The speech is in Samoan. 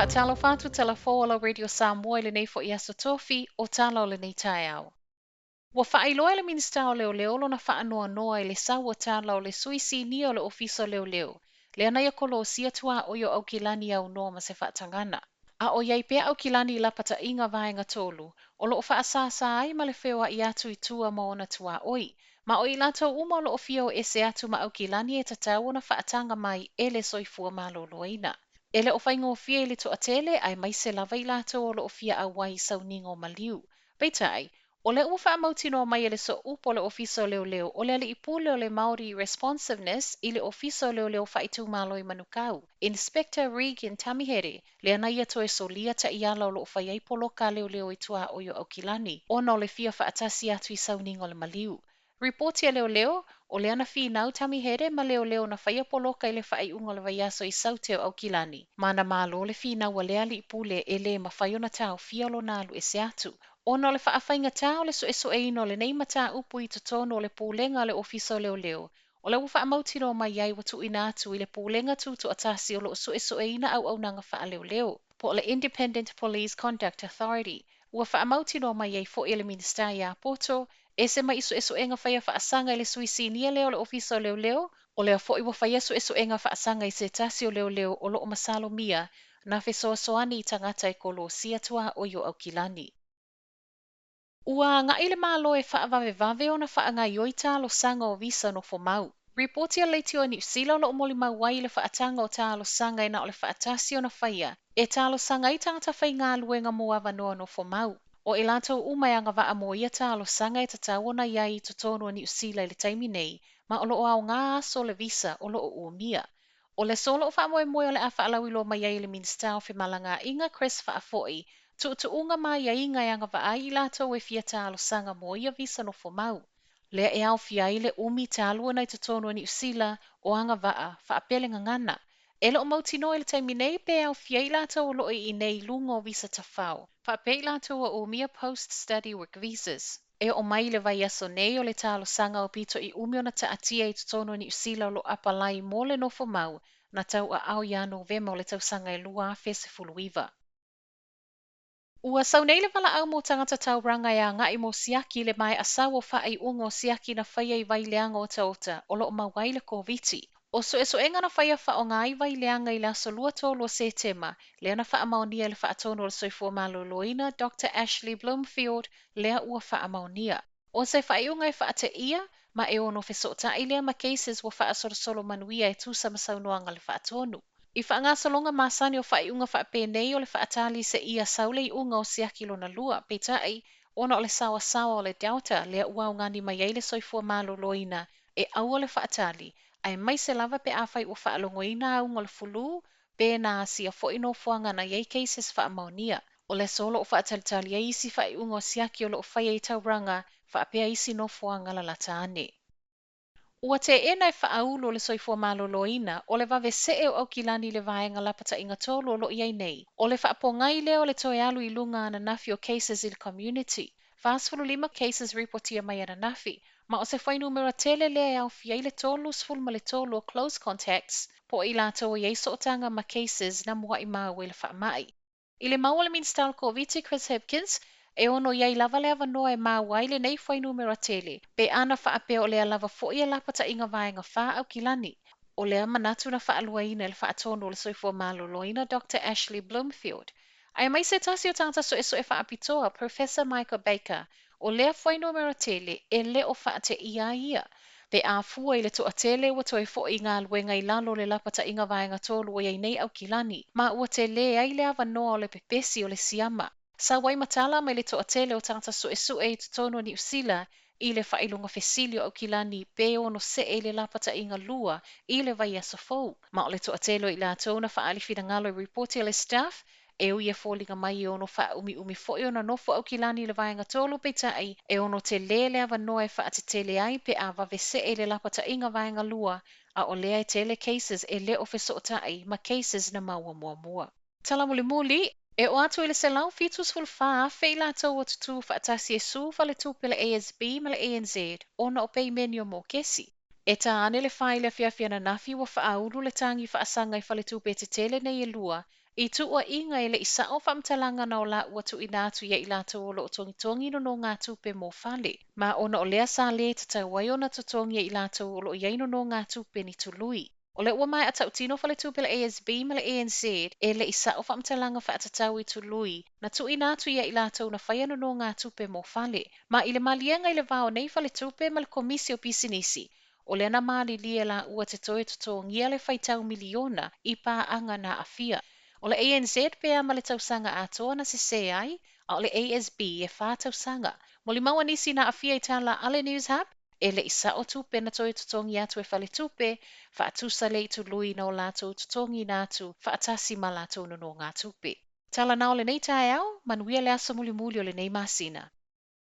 Faatalofa atu Talafou o lau Radio Samoa i lenei foi aso Tofi o tala o lenei taeao. Ua faailoa e le Minisita o Leoleo lona faanoanoa i le sau o tala o le Sui Sinia o le Ofisa o Leoleo, lea na ia kolosia tuaoi o Aukilani aunoa ma se faatagana. A o i ai pea Aukilani i lapataiga Vaega 3, o lo o faasāsā ai ma le feoai atu i tua ma ona tuaoi. Ma o i latou uma o lo o fia o ese atu ma Aukilani e tatau ona faataga mai e le Soifua Maloloina. E le o faigofie i le toatele aemaise lava i latou o lo o fia auai i sauniga o maliu. Peitai, o lea ua faamautinoa mai e le Sooupu o le Ofisa o Leoleo o le Alii Pule o le Māori Responsiveness i le Ofisa o Leoleo Faaitumalo i Manukau, Inspector Regan Tamihere, lea na ia toe solia taiala o lo o fai ai poloka a leoleo i tuaoi o Aukilani, ona o le fia faatasi atu i sauniga o le maliu. Ripoti a leoleo, o lea na finau Tamihere ma leoleo na faia poloka i le faaiuga o le vaiaso i Saute o Aukilani, ma na malo le finau a lea alii pule e lē mafai ona taofia lona alu ese atu. Ona o le faafaigata o le suesueina o lenei mataupu i totonu o le Pulega a le Ofisa o Leoleo, o lea ua faamautinoa mai ai ua tuuina atu i le Pulega Tutoatasi o lo o suesueina auaunaga faaleoleo, po o le Independent Police Conduct Authority. Ua faamautinoa mai ai foi e le Minisita ia Poto, ese mai i suesuega faia faasaga i le Sui Sinia lea o le Ofisa o Leoleo, o lea foi ua faia suesuega faasaga i se tasi o leoleo o lo o masalomia na fesoasoani i tagata e kolosia tuaoi o Aukilani. Ua agai le Malo e faavavevave ona faagaioi talosaga o visa nofomau. Ripoti a le Leitio a Niu Sila o lo o molimau ai i le faataga o talosaga e na o le faatasi ona faia e talosaga ai tagata faigaluega mo avanoa nofomau. O i latou uma e agavaa mo ia talosaga e tatau ona i ai i totonu o Niu Sila i le taimi nei, ma o lo o aoga aso o le visa o lo o umia. O le aso o lo o faamoemoe o le a faalauiloa mai ai e le Minisita o Femalagaaiga Chris Faafoi, tuutuuga ma aiaiga e agavaa ai i latou e fia talosaga mo ia visa nofomau. Lea e aofia ai le umi talu ona i totonu o Niu Sila o agavaa faapea le gagana. E le o mautinoa i le taimi nei pe aofia ai i latou o lo o i inei i luga o visa tafao, faapea i latou ua umia post-study work visas. E oo mai i le vaiaso nei o le talosaga aupito i umi ona taatia i totonu o Niu Sila o lo o apalai mo le nofomau na tauaao ia Novema o le tausaga e 2019. Ua sau nei le valaau mo tagata tauraga e agai mo siaki i le maea sau o faaiuga o siaki na faia i vaileaga otaota o lo o maua ai le Koviti. O suesuega na faia faaaoga ai vaileaga i le aso 23 o Setema, lea na faamaonia e le Faatonu o le Soifua Maloloina Doctor Ashley Bloomfield lea ua faamaonia. O se faaiuga e faateia, ma e ono fesootai lea ma cases ua faasolosolo manuia e tusa ma saunoaga a le Faatonu. I faagasologa masani o faaiuga faapenei o le faatali seia sau le iuga o siaki lona lua, peitai, ona o le saoasaoa o le Delta lea ua augani mai ai le soifua maloloina e aua le faatali, aemaise lava pe afai ua faalogoina auga o le fulu pe na asia foi nofoaga na i ai cases faamaonia. O le aso o lo o faatalitali ai isi faaiuga o siaki o lo o faia i Tauranga faapea isi nofoaga lalata ane. Ua teena e faaulu o le soifua maloloina o le vave see o Aukilani i le vaega lapataiga 3 o lo o i ai nei. O le faapogai lea o le toe alu i luga ananafi o cases i le community. 45 cases ripotia mai ananafi, ma o se fuainumera tele lea e aofia ai le 33 o close contacts po o i latou e i ai sootaga ma cases na muai maua i le faamai. I le mau a le Minisita o le Koviti Chris Hipkins, e ono i ai lava le avanoa e maua ai lenei fuainumera tele, pe ana faapea o lea lava foi e lapataiga vaega 4 Aukilani. O lea manatu na faaluaina e le Faatonu o le Soifua Maloloina Doctor Ashley Bloomfield. Aemaise se tasi o tagata suesue faapitoa, Professor Michael Baker, o lea fuainumera tele e le o faateia ai ia. Pe a fua i le toatele ua toe foi i galuega i lalo o le lapataiga vaega 3 o i ai nei Aukilani, ma ua tele ai le avanoa o le pepesi o le siama. Sau ai ma tala mai le toatele o tagata suesue i totonu o Niu Sila i le faailoga fesili o Aukilani pe ono see i le lapataiga 2 i le vaiaso fou. Ma o le toatele o i latou na faaali finagalo i ripoti a le Stuff, e ui e foliga mai e ono faaumiumi foi ona nofo Aukilani i le vaega 3 peitai, e ono tele le avanoa e faatetele ai pe a vave see i le lapataiga vaega 2, a o lea e tele cases e le o fesootai ma cases na maua muamua. Tala mulimuli, e oo atu i le 174,000 i latou ua tutū faatasi e sue faletupe le ASB ma le ANZ ona o peimene o mokesi. E tā ane le 4 i le afiafi ananafi ua faaulu le tagi faasaga i faletupe tetele nei e lua I tuuaiga e le i sa'o faamatalaga na o laua tuuina atu ia i latou o lo o togitogi nonogatupe mo fale, ma ona o lea sa lē tatau ai ona totogi e i latou o lo o i ai nonogatupe ni tului. O lea ua maea tautino faletupe le ASB ma le ANZ e le i sa'o faamatalaga faatatau i tului na tuuina atu ia i latou na faia nonogatupe mo fale. Ma i le maliega i le va o nei faletupe ma le Komisi o Pisinisi, o lea na malilie laua te toe totogia le faitau miliona i paaga na aafia. O le ANZ pe a ma le tausaga atoa na sesē ai, a o le ASB e 4 tausaga. Molimau a nisi na aafia i tala a le News Hub, e le i sa'o tupe na toe totogi atu e faletupe, faatusa lea i tului na o latou totogiina atu faatasi ma latou nonogatupe. Tala na o lenei taeao, manuia le aso mulimuli o lenei masina.